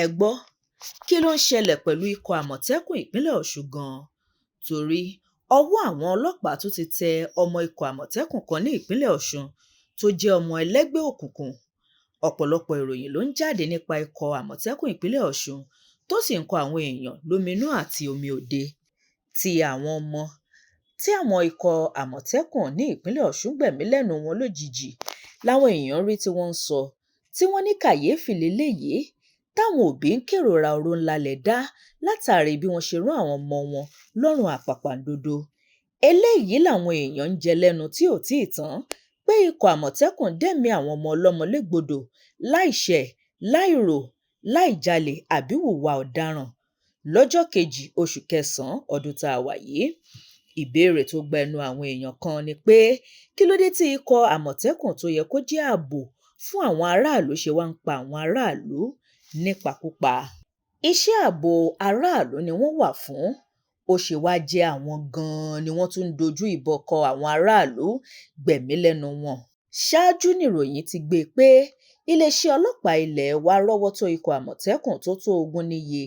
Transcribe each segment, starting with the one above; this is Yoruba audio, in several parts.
Ẹ gbọ́, kí ló ń ṣẹlẹ̀ pẹ̀lú ikọ̀ Àmọ̀tẹ́kùn ìpínlẹ̀ Ọ̀ṣun gan-an? Torí ọwọ́ àwọn ọlọ́pàá tún ti tẹ ọmọ ikọ̀ Àmọ̀tẹ́kùn kan ní ìpínlẹ̀ Ọ̀ṣun tó jẹ́ ọmọ ẹlẹ́gbẹ́ òkùnkùn. Ọ̀pọ̀lọpọ̀ ìròyìn ló ń jáde nípa ikọ̀ Àmọ̀tẹ́kùn ìpínlẹ̀ Ọ̀ṣun tó sì ń kọ àwọn èèyàn lóminú àti omi òde. Ti àwọn ọmọ tí àwọn ikọ̀ Àmọ̀tẹ́kùn ní ìpínlẹ̀ Ọ̀ṣun gbẹ̀mí lẹ́nu wọn lójijì làwọn èèyàn rí tí wọ́n ń sọ, tí wọ́n ní kàyééfì lélẹ́yìí, táwọn òbí ń kérora oró ńlá lẹ̀ dá látàrí bí wọ́n ṣe rán àwọn ọmọ wọn lọ́rùn àpàpàǹdodo. Eléyìí làwọn èèyàn ń jẹ lẹ́nu tí ò tíì tán pé ikọ̀ Àmọ̀tẹ́kùn dẹ́mìí àwọn ọmọ ọlọ́mọ légbodò láìṣẹ̀, láìrò, láìjalè àbí hùwà ọ̀daràn lọ́jọ́ kejì oṣù kẹsàn-án ọdún tá a wà yìí. Ìbéèrè tó gba ẹnu àwọn èèyàn kan ni pé kí ló dé tí ikọ̀ Àmọ̀tẹ́kùn tó yẹ kó jẹ́ ààbò fún àwọn aráàlú ṣe wá ń pa àwọn aráàlú nípakúpa? Iṣẹ́ ààbò aráàlú ni wọ́n wà fún, ó ṣe wá jẹ́ àwọn gan-an ni wọ́n tún ń dojú ìbọn kọ àwọn aráàlú gbẹ̀mí lẹ́nu wọn. Ṣáájú nìròyìn ti gbé e pé iléeṣẹ́ ọlọ́pàá ilé wa rọ́wọ́ tó ikọ̀ Àmọ̀tẹ́kùn tó tó 20 níye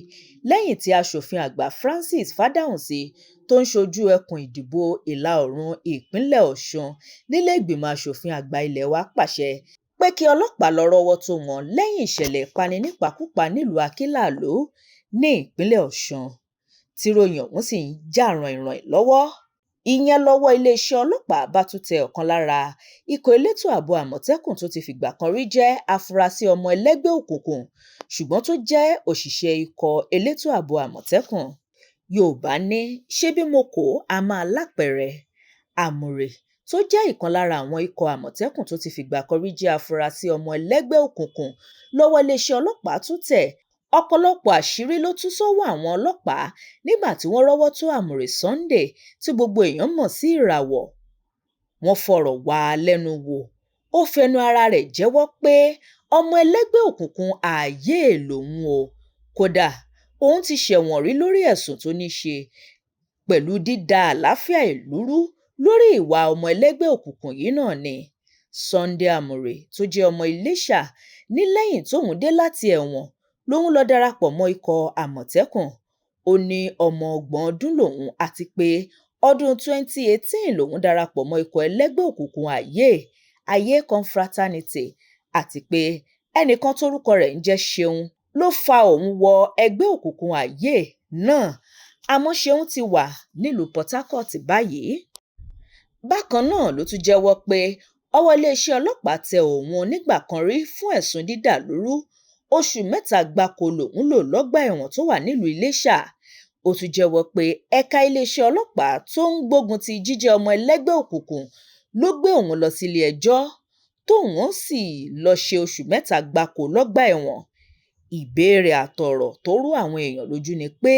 lẹ́yìn tí aṣòfin àgbà Francis Fádáhùnṣe tó ń ṣojú ẹkùn ìdìbò ìlà-oòrùn ìpínlẹ̀ Ọ̀ṣun nílé-ìgbìmọ̀ aṣòfin àgbà ilé wa pàṣẹ pé kí ọlọ́pàá lọ rọ́wọ́ tó wọn lẹ́yìn ìṣẹ̀lẹ̀ ìpani nípakúpa nílùú Akínlàlú ní ìpínlẹ̀ Ọ̀ṣun, tíròyìn ọ̀hún sì ń jà ràìnràìn lọ́wọ́. Ìyẹn lọ́wọ́ iléeṣẹ́ ọlọ́pàá bá tún tẹ ọ̀kan lára ikọ̀ elétò ààbò Àmọ̀tẹ́kùn tó ti fìgbà kan rí jẹ́ afurasí ọmọ ẹlẹ́gbẹ́ òkùnkùn ṣùgbọ́n tó jẹ́ òṣìṣẹ́ ikọ̀ elétò ààbò Àmọ̀tẹ́kùn. Yorùbá ní ṣe bí mo kò á máa lápẹẹrẹ. Àmùrè tó jẹ́ ìkan lára àwọn ikọ̀ Àmọ̀tẹ́kùn tó ti fìgbà kan rí jẹ́ afurasí ọmọ ẹlẹ́gbẹ́ òkùnkùn lọ́wọ́ iléeṣẹ́ ọlọ́pàá tún tẹ̀. Ọ̀pọ̀lọpọ̀ àṣírí ló tú sọ́wọ́ àwọn ọlọ́pàá nígbà tí wọ́n rọ́wọ́ tó Àmùrè Sunday tí gbogbo èèyàn mọ̀ sí Ìràwọ̀. Wọ́n fọ̀rọ̀ wá a lẹ́nu wò, ó fẹnu ara rẹ̀ jẹ́wọ́ pé ọmọ ẹlẹ́gbẹ́ òkùnkùn ààyè lòun o. Kódà òun ti ṣẹ̀wọ̀n rí lórí ẹ̀sùn tó ní í ṣe pẹ̀lú dída àlàáfíà ìlú rú lórí ìwà ọmọ ẹlẹ́gbẹ́ òkùnkùn yìí náà ni. Sunday Amure tó jẹ́ ọmọ Iléṣà ní lẹ́yìn tóun dé láti ẹ̀wọ̀n lòun lọ darapọ̀ mọ́ ikọ̀ Àmọ̀tẹ́kùn. Ó ní ọmọ ọgbọ̀n ọdún lòun àti pé ọdún 2018 lòun darapọ̀ mọ́ ikọ̀ ẹlẹ́gbẹ́ òkùnkùn Ààyè, Ààyè Confraternity, àti pé ẹnìkan tórúkọ rẹ̀ ń jẹ́ Ṣeun ló fa òun wọ ẹgbẹ́ òkùnkùn Ààyè náà, àmọ́ Ṣeun ti wà nílùú Port Harcourt báyìí. Bákan náà ló tún jẹ́wọ́ pé ọwọ́ iléeṣẹ́ ọlọ́pàá tẹ òun nígbà kan rí fún ẹ̀sùn dídàlúrú, oṣù mẹ́ta gbáko lòun lò lọ́gbà ẹ̀wọ̀n tó wà nílùú Iléṣà. Ó tún jẹ́wọ́ pé ẹ̀ka iléeṣẹ́ ọlọ́pàá tó ń gbógun ti jíjẹ́ ọmọ ẹlẹ́gbẹ́ òkùnkùn ló gbé òun lọ sílé ẹjọ́, tóun sì lọ ṣe oṣù mẹ́ta gbáko lọ́gbà ẹ̀wọ̀n. Ìbéèrè àtọ̀rọ̀ tó rú àwọn èèyàn lójú ni pé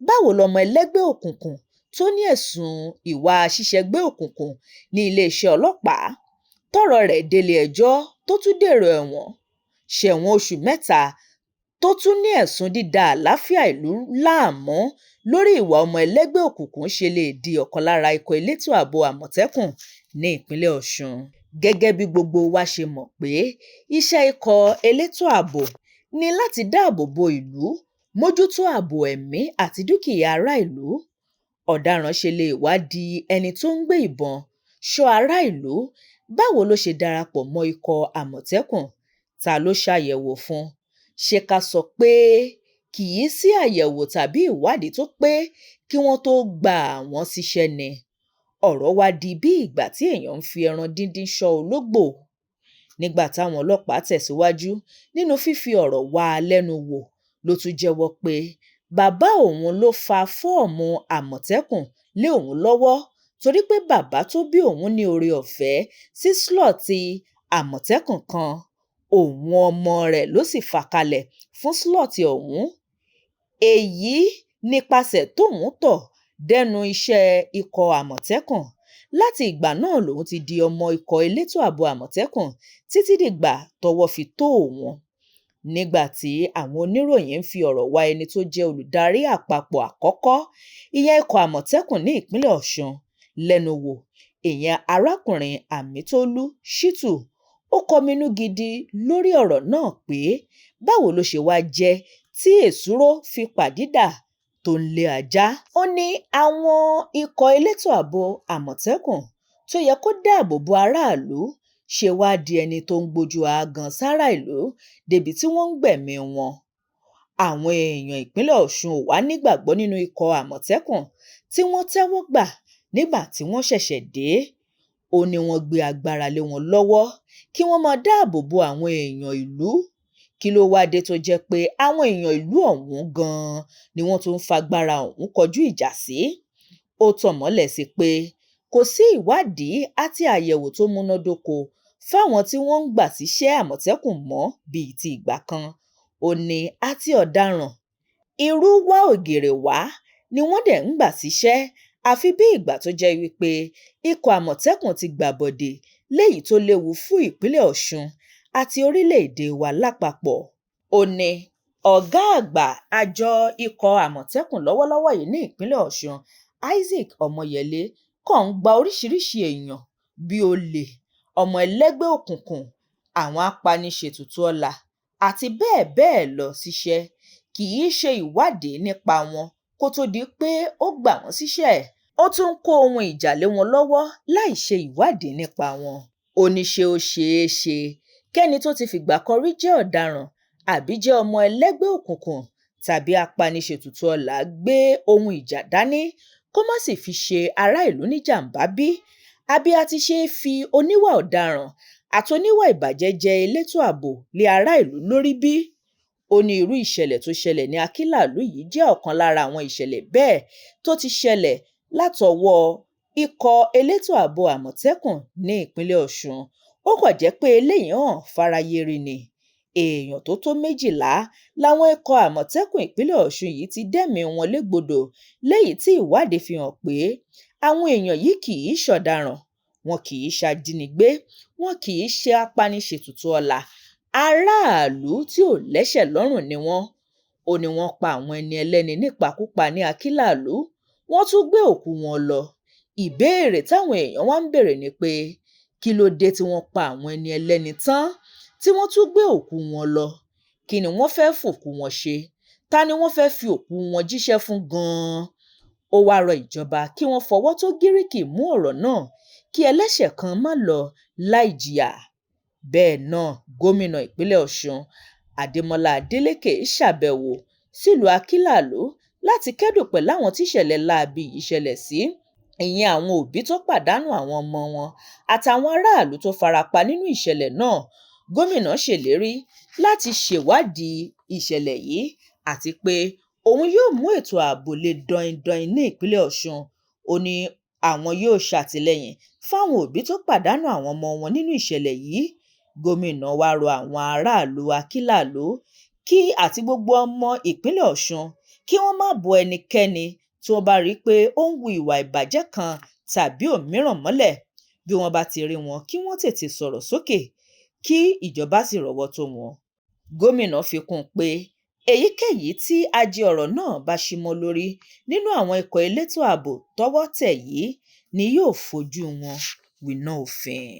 báwo lọmọ ẹlẹ́gbẹ́ òkùnkùn tó ní ẹ̀sùn ìwà ṣíṣẹ́gbẹ́ òkùnkùn ní iléeṣẹ́ ọlọ́pàá tọ́rọ̀ rẹ̀ délé ẹjọ́ tó tún dèrò ẹ̀wọ̀n, ṣẹ̀wọ̀n oṣù mẹ́ta tó tún ní ẹ̀sùn dída àlàáfíà ìlú láàmú lórí ìwà ọmọ ẹlẹ́gbẹ́ òkùnkùn ṣe lè di ọ̀kan lára ikọ̀ elétò ààbò Àmọ̀tẹ́kùn ní ìpínlẹ̀ Ọ̀ṣun. Gẹ́gẹ́ bí gbogbo wa ṣe mọ̀ pé iṣẹ́ ikọ̀ elétò ààbò ní láti dáàbò bo ìlú, mójútó ààbò ẹ̀mí àti dúkìá ará ìlú. Ọ̀daràn ṣe lè wá di ẹni tó ń gbé ìbọn ṣọ́ ará ìlú? Báwo ló ṣe darapọ̀ mọ́ ikọ̀ Àmọ̀tẹ́kùn? Ta ló ṣàyẹ̀wò fún un? Ṣé ká sọ pé kì í sí àyẹ̀wò tàbí ìwádìí tó pé kí wọ́n tó gbà wọ́n síṣẹ́ ni? Ọ̀rọ̀ wá di bí ìgbà tí èèyàn ń fi ẹran díndín ṣọ́ ológbò. Nígbà táwọn ọlọ́pàá tẹ̀síwájú nínú fífi ọ̀rọ̀ wá a lẹ́nu wò ló tún jẹ́wọ́ pé bàbá òun ló fa fọ́ọ̀mù Àmọ̀tẹ́kùn lé òun lọ́wọ́ torí pé bàbá tó bí òun ní oore ọ̀fẹ́ sí slọ́ọ̀tì Àmọ̀tẹ́kùn kan, òun ọmọ rẹ̀ ló sì fà kalẹ̀ fún slọ́ọ̀tì ọ̀hún. Èyí nípasẹ̀ tóun tọ̀ dẹnu iṣẹ́ ikọ̀ Àmọ̀tẹ́kùn. Láti ìgbà náà lòun ti di ọmọ ikọ̀ elétò ààbò Àmọ̀tẹ́kùn títí dìgbà tọ́wọ́ fi tó òun. Nígbà tí àwọn oníròyìn ń fi ọ̀rọ̀ wá ẹni tó jẹ́ olùdarí àpapọ̀ àkọ́kọ́ ìyẹn ikọ̀ Àmọ̀tẹ́kùn ní ìpínlẹ̀ Ọ̀ṣun lẹ́nu wò, ìyẹn arákùnrin Àmítólú Shittu, ó kọminú gidi lórí ọ̀rọ̀ náà pé Báwo ló ṣe wáá jẹ́ tí èsúró fi pàdídà tó ń lé ajá? Ó ní àwọn ikọ̀ elétò ààbò Àmọ̀tẹ́kùn tó yẹ kó dáàbò bo aráàlú ṣe wáá di ẹni tó ń gbójú aágan sára ìlú débi tí wọ́n ń gbẹ̀mí wọn. Àwọn èèyàn ìpínlẹ̀ Ọ̀ṣun ò wá nígbàgbọ́ nínú ikọ̀ Àmọ̀tẹ́kùn tí wọ́n tẹ́wọ́ gbà nígbà tí wọ́n ṣẹ̀ṣẹ̀ dé. Ó ní wọ́n gbé agbára lé wọn lọ́wọ́ kí wọ́n máa dáàbò bo àwọn èèyàn ìlú. Kí ló wáá dé tó jẹ́ pé àwọn èèyàn ìlú ọ̀hún gan-an ni wọ́n tún ń fagbára ọ̀hún kọjú ìjà sí? Ó tàn mọ́lẹ̀ sí pé kò sí ìwádìí àti àyẹ̀wò tó múnádóko fáwọn tí wọ́n ń gbà síṣẹ́ Àmọ̀tẹ́kùn mọ́ bíi ti ìgbà kan. Ó ní àti ọ̀daràn irú wa ògèrè wá ni wọ́n dẹ̀ ń gbà síṣẹ́, àfi bí ìgbà tó jẹ́ wípé ikọ̀ Àmọ̀tẹ́kùn ti gbàbọ̀dè léyìí tó léwu fún ìpínlẹ̀ Ọ̀ṣun àti orílẹ̀-èdè wa lápapọ̀. Ó ní ọ̀gá àgbà àjọ ikọ̀ Àmọ̀tẹ́kùn lọ́wọ́lọ́wọ́ yìí ní ìpínlẹ̀ Ọ̀ṣun, Isaac Ọmọyẹlé, kàn ń gba oríṣiríṣiì èèyàn bíi olè, ọmọ ẹlẹ́gbẹ́ òkùnkùn, àwọn apaniṣètùtù ọlá àti bẹ́ẹ̀ bẹ́ẹ̀ lọ síṣẹ́, kì í ṣe ìwádìí nípa wọn kó tóó di pé ó gbà wọ́n síṣẹ́. Ó tún ń kó ohun ìjà lé wọn lọ́wọ́ láì ṣe ìwádìí nípa wọn. Ó ní ṣé ó ṣeé ṣe kẹ́ni tó ti fìgbà kan rí jẹ́ ọ̀daràn àbí jẹ́ ọmọ ẹlẹ́gbẹ́ òkùnkùn tàbí apaniṣètùtù ọlá gbé ohun ìjà dání kó má sì fi ṣe ará ìlú níjàǹbá bí? Àbí a ti ṣe é fi oníwà ọ̀daràn àti oníwà ìbàjẹ́ jẹ elétò ààbò lé ará ìlú lórí bí? Ó ní irú ìṣẹ̀lẹ̀ tó ṣẹlẹ̀ ní Akínlàlú yìí jẹ́ ọ̀kan lára àwọn ìṣẹ̀lẹ̀ bẹ́ẹ̀ tó ti ṣẹlẹ̀ látọwọ́ ikọ̀ elétò ààbò Àmọ̀tẹ́kùn ní ìpínlẹ̀ Ọ̀ṣun. Ó kàn jẹ́ pé eléyìí hàn fáráyé rí ni. Èèyàn tó tó 12 làwọn ikọ̀ Àmọ̀tẹ́kùn ìpínlẹ̀ Ọ̀ṣun yìí ti dẹ́mìí wọn légbodò léyìí tí ìwádìí fi hàn pé àwọn èèyàn yìí kì í ṣọ̀daràn, wọn kì í ṣajínigbé, wọn kì í ṣe apaniṣètùtù ọlá, aráàlú tí ò lẹ́sẹ̀ lọ́rùn ni wọ́n. Ó ní wọ́n pa àwọn ẹni ẹlẹ́ni nípakúpa ní Akínlàlú, wọ́n tún gbé òkú wọn lọ. Ìbéèrè táwọn èèyàn wá ń béèrè ni pé kí ló dé tí wọ́n pa àwọn ẹni ẹlẹ́ni tán tí wọ́n tún gbé òkú wọn lọ? Kí ni wọ́n fẹ́ẹ́ fòkú wọn ṣe? Ta ni wọ́n fẹ́ẹ́ fi òkú wọn jíṣẹ́ fún gan-an? Ó wáá rọ ìjọba kí wọ́n fọwọ́ tó gíríkì mú ọ̀rọ̀ náà kí ẹlẹ́ṣẹ̀ kan má lọ láì jìyà. Bẹ́ẹ̀ náà gómìnà ìpínlẹ̀ Ọ̀ṣun Adémọlá Adeleke ṣàbẹ̀wò sílùú Akínlàlú láti kẹ́dùn pẹ̀lú àwọn tíṣẹ̀lẹ̀ láabi yìí ṣẹlẹ̀ sí, ìyẹn àwọn òbí tó pàdánù àwọn ọmọ wọn àtàwọn aráàlú tó fara pa nínú ìṣẹ̀lẹ̀ náà. Gómìnà ṣèlérí láti ṣèwádìí ìṣẹ̀lẹ̀ yìí àti pé òun yóò mú ètò ààbò le danin-danin ní ìpínlẹ̀ Ọ̀ṣun. Ó ní àwọn yóò ṣàtìlẹ́yìn fáwọn òbí tó pàdánù àwọn ọmọ wọn nínú ìṣẹ̀lẹ̀ yìí. Gómìnà wáá rọ àwọn aráàlú Akínlàlú kí àti gbogbo ọmọ ìpínlẹ̀ Ọ̀ṣun kí wọ́n má bo ẹnikẹ́ni tí wọ́n bá rí i pé ó ń hu ìwà ìbàjẹ́ kan tàbí òmíràn mọ́lẹ̀. Bí wọ́n bá ti rí wọn kí wọ́n tètè sọ̀rọ̀ sókè kí ìjọba sì rọ́wọ́ tó wọn. Gómìnà fi kún un pé èyíkéyìí tí ajé ọ̀rọ̀ náà bá ṣí mọ́ lórí nínú àwọn ikọ̀ elétò ààbò tọ́wọ́ tẹ̀ yìí ni yóò fojú wọn winá òfin.